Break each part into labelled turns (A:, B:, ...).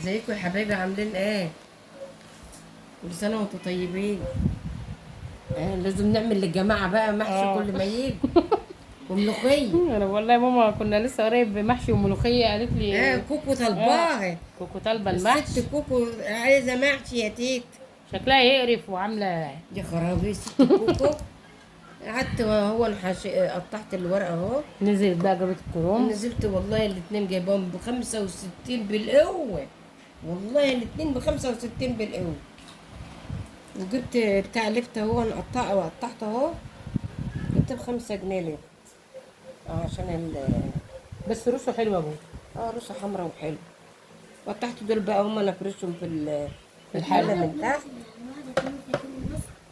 A: ازيكم يا حبايبي، عاملين ايه؟ كل سنة وانتم طيبين. لازم نعمل للجماعة بقى محشي كل ما يجوا وملوخيه.
B: انا والله يا ماما كنا لسه قريب بمحشي وملوخيه، قالت لي
A: كوكو طالباها.
B: كوكو طالبه المحشي.
A: الست كوكو عايزه محشي يا تيت،
B: شكلها يقرف وعامله
A: يا خرابي. ست كوكو قعدت وهو قطعت الورقة اهو،
B: نزلت بقى جابت الكروم.
A: نزلت والله الاثنين جايباهم ب65 بالقوة، والله الاثنين ب65 بالقوة. وجبت بتاع لفت اهو، نقطعه وقطعته اهو، جبت ب5 جنيه لفت عشان
B: بس رصه حلوة يا ابو.
A: رصه حمرا وحلو. قطعت دول بقى هما نفرشهم في الحلة من تحت.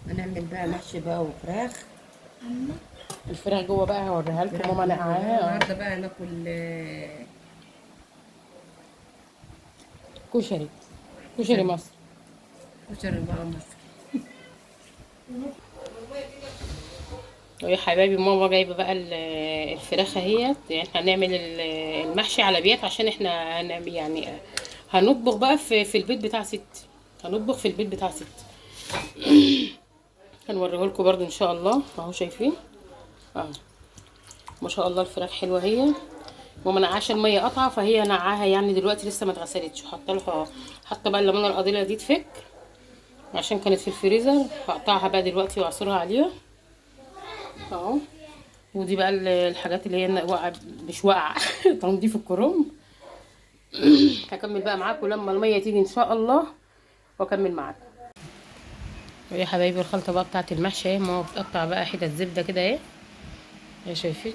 A: هنعمل بقى محشي بقى وفراخ.
B: الفراخ جوه بقى هوريها لكم ماما نقعاها.
A: النهارده بقى هناكل
B: كشري، كشري مصر،
A: كشري بقى مصر.
B: يا حبايبي ماما جايبه بقى الفراخ اهيت. يعني احنا هنعمل المحشي على بيات، عشان احنا يعني هنطبخ بقى في البيت بتاع ست، هنطبخ في البيت بتاع ست. هنوريه لكم برده ان شاء الله. اهو شايفين ما شاء الله الفراخ حلوة هي. وما نقعش المية قطعه، فهي نقعاها يعني دلوقتي لسه ما اتغسلتش. حاطه لها، حاطه بقى الليمونه القضيله دي تفك عشان كانت في الفريزر، هقطعها بقى دلوقتي واعصرها عليها اهو. ودي بقى الحاجات اللي هي واقعه، مش واقعه تنظيف الكرنب. هكمل بقى معاكم لما المية تيجي ان شاء الله واكمل معاكم. يا حبايبي الخلطة بقى بتاعه المحشي اهي، ماما بتقطع بقى حتت زبدة كده اهي، يا شايفين.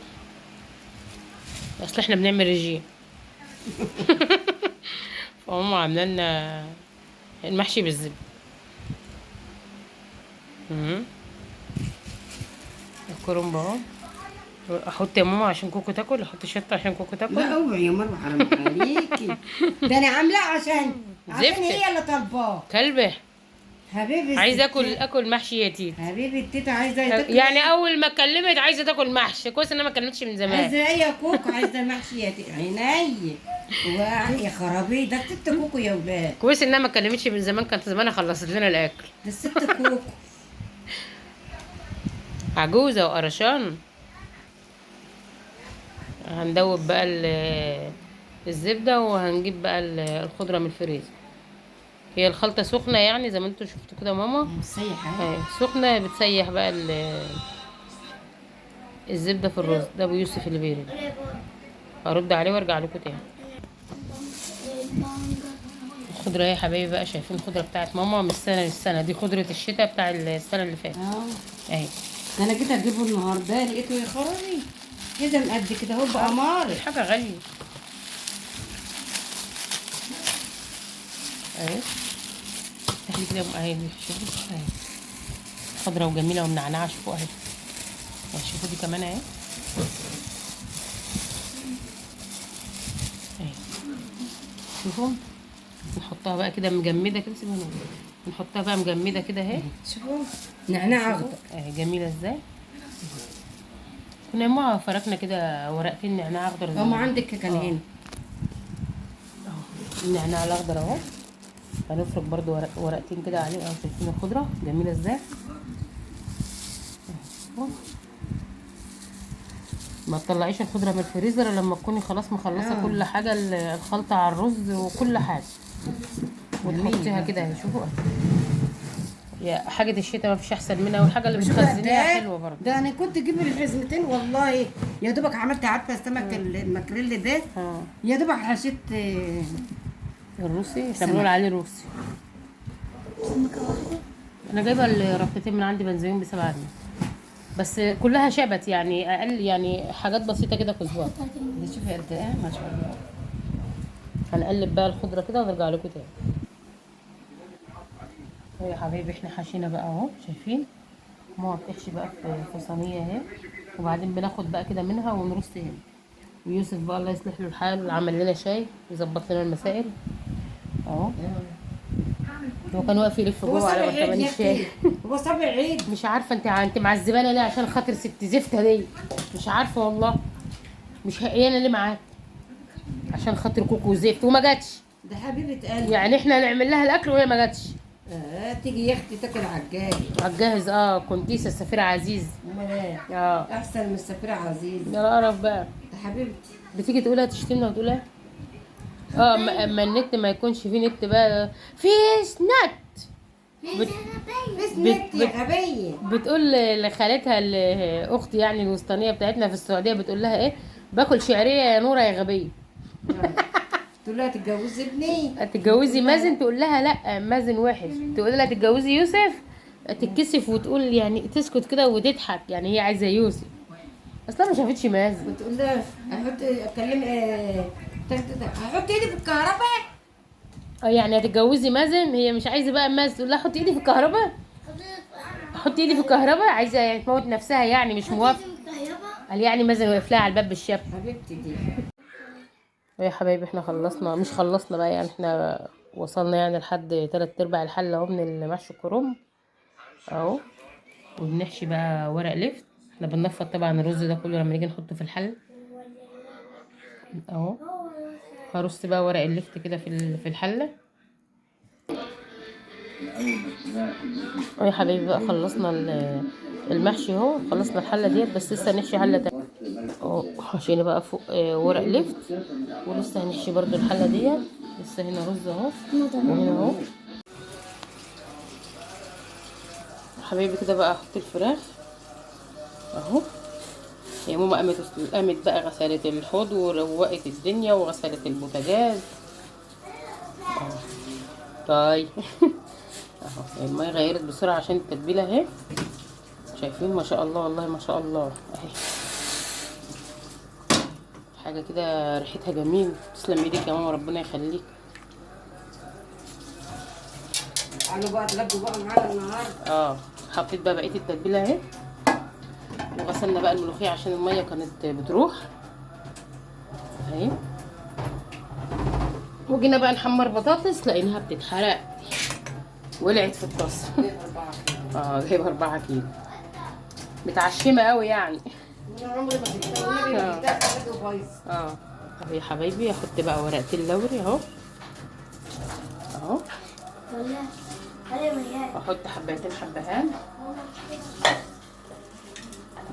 B: اصل احنا بنعمل رجيم فهم عامله لنا المحشي بالزبده. الكرنب اهو. احط يا ماما عشان كوكو تاكل، احط شطه عشان كوكو تاكل.
A: لا اوعي يا مروه، حرام عليكي، ده انا عاملاه عشان هي اللي طالباه.
B: كلبه
A: حبيبي
B: عايزه اكل محشي يا تيت.
A: حبيبي التيتا عايزه تاكل،
B: يعني اول ما اتكلمت عايزه تاكل محشي. كويس ان انا ما اتكلمتش من زمان.
A: عايزه ايه يا كوكو؟ عايزه محشي يا تيت. عيني يا خرابي، ده الست كوكو يا ولاد.
B: كويس انها ما اتكلمتش من زمان، كانت زمانها خلصت لنا الاكل.
A: ده الست كوكو
B: عجوزه وقرشان. هندوب بقى الزبدة، وهنجيب بقى الخضرة من الفريزر. هي الخلطة سخنة يعني زي ما انتوا شفتوا كده ماما،
A: مسيحه
B: سخنة، بتسيح بقى الزبدة في الرز. ده ابو يوسف اللي بيرد، هرد عليه وارجع لكم تاني. الخضرة يا حبايبي بقى، شايفين الخضرة بتاعت ماما من السنة للسنة دي، خضرة الشتاء بتاع السنة اللي فاتت اهي.
A: انا جيت اجيبه النهارده لقيته يا خرابي كده مقد كده اهو بقمار،
B: حاجة غالية اهي. افتحي كده اهي، شوفوا اهي خضرة وجميلة ومنعنعه. شوفوا اهي، شوفوا دي كمان اهي اهي. شوفوا نحطها بقى كده مجمده كده، سيبها نحطها بقى مجمده كده اهي.
A: شوفوا نعناع اخضر
B: اهي جميلة ازاي. كنا يومها فركنا كده ورقتين نعناع اخضر.
A: ما عندك كان هنا
B: اهو النعناع الاخضر اهو. هنفرك برضو ورقتين كده عليه اهو. شايفين الخضرة جميلة ازاي. ما تطلعيش الخضرة من الفريزر لما تكوني خلاص مخلصة كل حاجة، الخلطة على الرز وكل حاجة، وتحطيها كده اهي. شوفوا يا حاجة الشتاء ما فيش احسن منها، والحاجة اللي بتخزنيها حلوة برضه.
A: ده انا كنت اجيب الحزمتين والله يا دوبك عملت، عارفه السمك الماكريل ده يا دوبك حشيت
B: الروسي، احنا بنقول عليه روسي. انا جايبه الربطتين من عندي بنزيون ب7 جنيه بس، كلها شبت يعني اقل، يعني حاجات بسيطة كده كزبره.
A: شوفي قد ايه ما شاء الله.
B: هنقلب بقى الخضرة كده ونرجع لكم تاني. يا حبايبي احنا حشينا بقى اهو، شايفين ماما بتحشي بقى في صينية اهي، وبعدين بناخد بقى كده منها ونرص هنا. ويوسف بقى الله يصلح له الحال عمل لنا شاي وظبط لنا المسائل اهو. هو كان واقف يلف جوه على برطمان الشاي.
A: هو صابع عيد.
B: مش عارفه انت معذبانه ليه عشان خاطر ست زفته دي، مش عارفه والله، مش هقيانه ليه معاك عشان خاطر كوكو زفت وما جاتش.
A: ده حبيبه قلبي.
B: يعني احنا نعمل لها الاكل وهي ما جاتش.
A: تيجي يا اختي تاكل على الجاهز.
B: على الجاهز. كونتيسه السفيره عزيز.
A: امال ايه؟ احسن من السفيره عزيز.
B: يا القرف بقى.
A: ده حبيبتي.
B: بتيجي تقولها تشتمنا وتقولها اما النت ما يكونش فيه نت بقى، فيش نت.
A: فيش نت يا غبية.
B: بتقول لخالتها اختي يعني الوسطانيه بتاعتنا في السعودية، بتقول لها ايه؟ باكل شعرية يا نوره يا غبية.
A: تقول لها تتجوزي ابني،
B: تتجوزي مازن، تقول لها لا مازن وحش. تقول لها تتجوزي يوسف، تتكسف وتقول يعني تسكت كده وتضحك، يعني هي عايزه يوسف اصلا ما شافتش مازن.
A: بتقول لها احط اكلم احط ايدي في الكهرباء.
B: يعني هتتجوزي مازن، هي مش عايزه بقى مازن، تقول لها حطي ايدي في الكهرباء، حطي ايدي في الكهرباء، عايزه يعني تموت نفسها يعني، مش موافقة. قال يعني مازن واقف لها على الباب بالشبكه.
A: حبيبتي دي.
B: يا حبايبي احنا خلصنا، مش خلصنا بقى يعني، احنا وصلنا يعني لحد 3/4 الحلة اهو من المحشي الكرنب اهو. وبنحشي بقى ورق لفت. احنا بننفض طبعا الرز ده كله لما نيجي نحطه في الحلة اهو. هرص بقى ورق اللفت كده في الحلة. يا حبايبي بقى خلصنا المحشي اهو، خلصنا الحلة ديت، بس لسه هنحشي حله تانية اهو. حشينا بقى فوق ورق لفت، ولسه هنحشي برضو الحلة ديت. لسه هنا رز اهو وهنا اهو. حبايبي كده بقى احط الفراخ اهو. يا ماما قامت بقى غسلت الحوض وروقت الدنيا وغسلت البوتاجاز. طيب اهو المية غيرت بسرعة عشان التتبيله اهي. شايفين ما شاء الله، والله ما شاء الله اهي، حاجة كده ريحتها جميل. تسلم ايدك يا ماما، ربنا يخليك.
A: تعالوا بقى اتغدوا بقى معانا النهارده.
B: حطيت بقى بقية التتبيله اهي، وغسلنا بقى الملوخية عشان المية كانت بتروح اهي. وجينا بقى نحمر بطاطس، لقيناها بتتحرق، ولعت في الطاسه. جايبه 4 كيلو، متعشمه قوي يعني.
A: انا عمري ما جبتها، والنبي بايظ.
B: طب يا حبايبي احط بقى ورقتين لوري اهو اهو، احط حبايتين حبهان،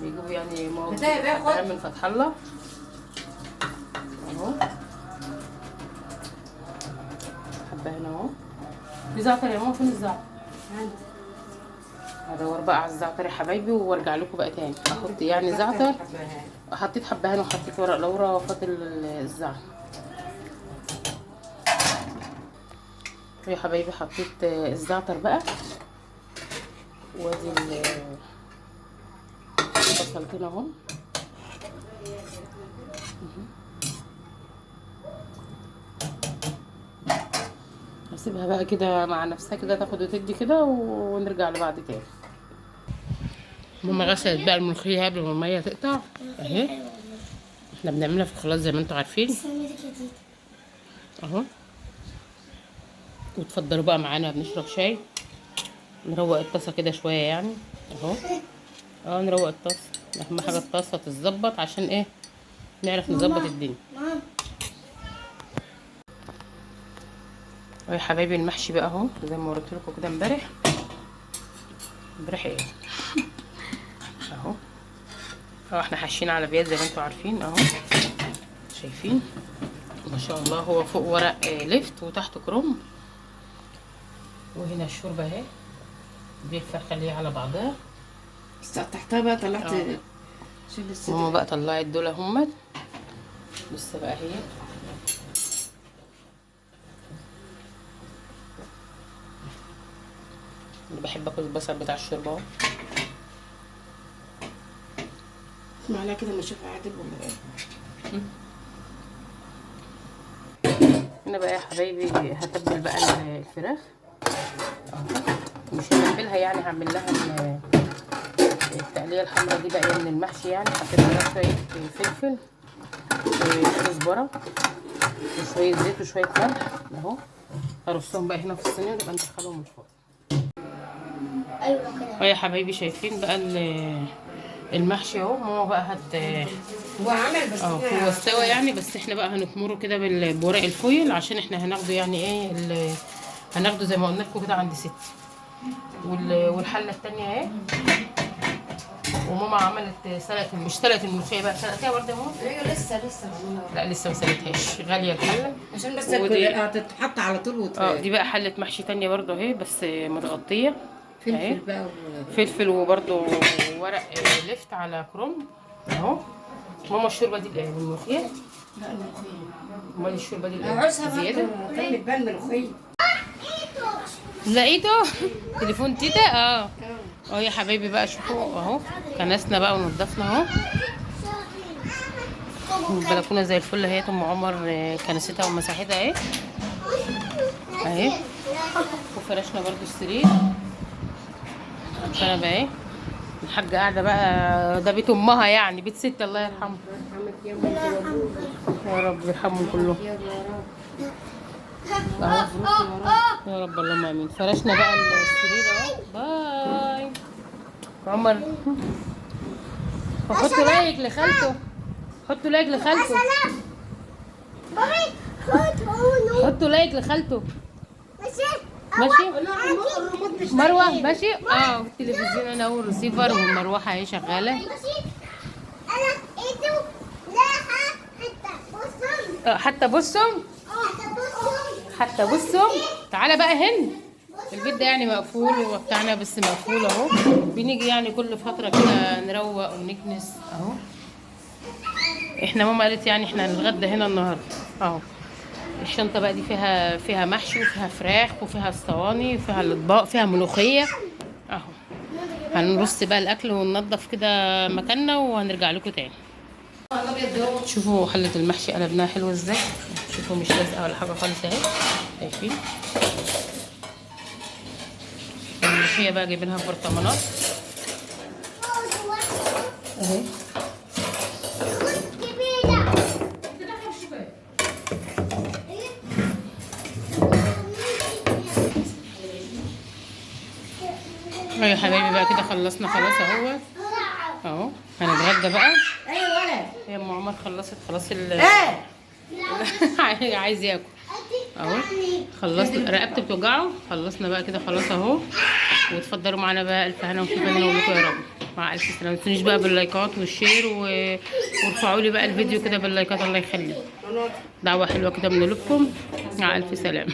B: بيجيبوا يعني ماما من فتح الله اهو، حبهان اهو. في زعتر يا ماما؟ فين الزعتر؟
A: عندي.
B: هدور بقى على الزعتر يا حبايبي وارجع لكم بقى تاني. احط يعني زعتر، حطيت حبهان وحطيت ورق لورا وفاضل الزعتر يا حبايبي. حطيت الزعتر بقى، وادي البصلتين اهو. هسيبها بقى كده مع نفسها كده تاخد وتدي كده، ونرجع لبعض تاني. ماما غسلت بقى الملوخية قبل ما المية تقطع اهي. احنا بنعملها في الخلاط زي ما انتم عارفين اهو. وتفضلوا بقى معانا بنشرب شاي، نروق الطاسه كده شوية يعني اهو. نروق الطاسه، اهم حاجة الطاسه تتظبط عشان ايه؟ نعرف نظبط الدنيا. اهو يا حبايبي المحشي بقى اهو زي ما وريت لكم كده امبارح. امبارح ايه اهو. احنا حاشين على بياض زي ما انتم عارفين اهو، شايفين ما شاء الله. هو فوق ورق لفت وتحت كرنب، وهنا الشوربة اهي دي الفرخه اللي هي على بعضها.
A: بس تحتها بقى طلعت شيل الصدر.
B: ماما بقى طلعت دول اهمت لسه بقى هي. انا بحب اكل البصل بتاع الشوربة اهو.
A: معلقه كده ما اشوفها عادل ولا ايه.
B: هنا بقى يا حبايبي هتبل بقى الفراخ اهو، مش هتبلها يعني، هعمل لها التقليه الحمراء دي بقى من المحشي يعني. حطيت عليها شوية فلفل وكزبره وشوية زيت وشوية ملح اهو. هرصهم بقى هنا في الصينية ونبقى ندخلهم الفرن.
C: ايوه كده
B: يا حبايبي شايفين بقى المحشي اهو. ماما بقى
A: هو عمل بس
B: هو استوى يعني، بس احنا بقى هنخمره كده بورق الفويل، عشان احنا هناخده يعني ايه هناخده زي ما قلنا لكم كده عند ستي. والحله الثانية اهي، وماما عملت سلقه، مش سلقه الملوخية بقى، سلقتيها برده يا ماما؟
A: ايوه لسه
B: لا لسه ما سلقتهاش، غالية الحلة
A: عشان بس تتحط على طول.
B: دي بقى حله محشي ثانية برده اهي، بس متغطيه.
A: فلفل بقى
B: فلفل، وبرده ورق لفت على كرنب اهو. ماما الشوربة دي الايه؟ الملوخية؟
A: لا الملوخية.
B: امال الشوربة دي الايه؟
A: زيادة كمل بقى الملوخية.
B: لقيته تليفون تيتا. اه يا حبايبي بقى شوفوا اهو، كنسنا بقى ونضفنا اهو البلكونه زي الفل اهي. ام عمر كنستها ومساحتها اهي اهي، وفرشنا برضو السرير. الكنبة اهي، الحاجة قاعدة بقى، ده بيت امها يعني، بيت ستي الله يرحمها. يا رب يرحمهم كلهم يا رب، اللهم امين. فرشنا بقى السرير اهو. bye عمر، حطوا like لخالته، حطوا like لخالته، حطوا like لخالته. ماشي مروه، ماشي. التلفزيون انا والريسيفر والمروحه اهي شغالة. حتى بصم، حتى بصم. تعالى بقى هند، البيت ده يعني مقفول وبتاعنا بس مقفول اهو، بنيجي يعني كل فترة كده نروق ونكنس اهو. احنا ماما قالت يعني احنا هنتغدى هنا النهارده اهو. الشنطة بقى دي فيها محشي وفيها فراخ وفيها الصواني وفيها الاطباق، فيها ملوخية اهو. هنرص بقى الاكل وننضف كده مكاننا وهنرجع لكم تاني. شوفوا حله المحشي قلبناها حلوة ازاي، شوفوا مش لازقه ولا حاجة خالص اهي، شايفين. الملوخية بقى جايبينها في برطمانات اهي. ايوه يا حبايبي بقى كده خلصنا خلاص اهو اهو، هنتغدى بقى.
A: ايوه ولد،
B: يا ام عمر خلصت خلاص عايز ياكل اهو. خلصنا، رقبته بتوجعه. خلصنا بقى كده خلاص اهو، وتفضلوا معانا بقى الف هنا وشفا لنا ولكم يا رب، مع الف سلامه. ما تنسونيش بقى باللايكات وال share وارفعوا لي بقى الفيديو كده باللايكات، الله يخليكم. دعوه حلوة كده من قلوبكم، مع الف سلامه.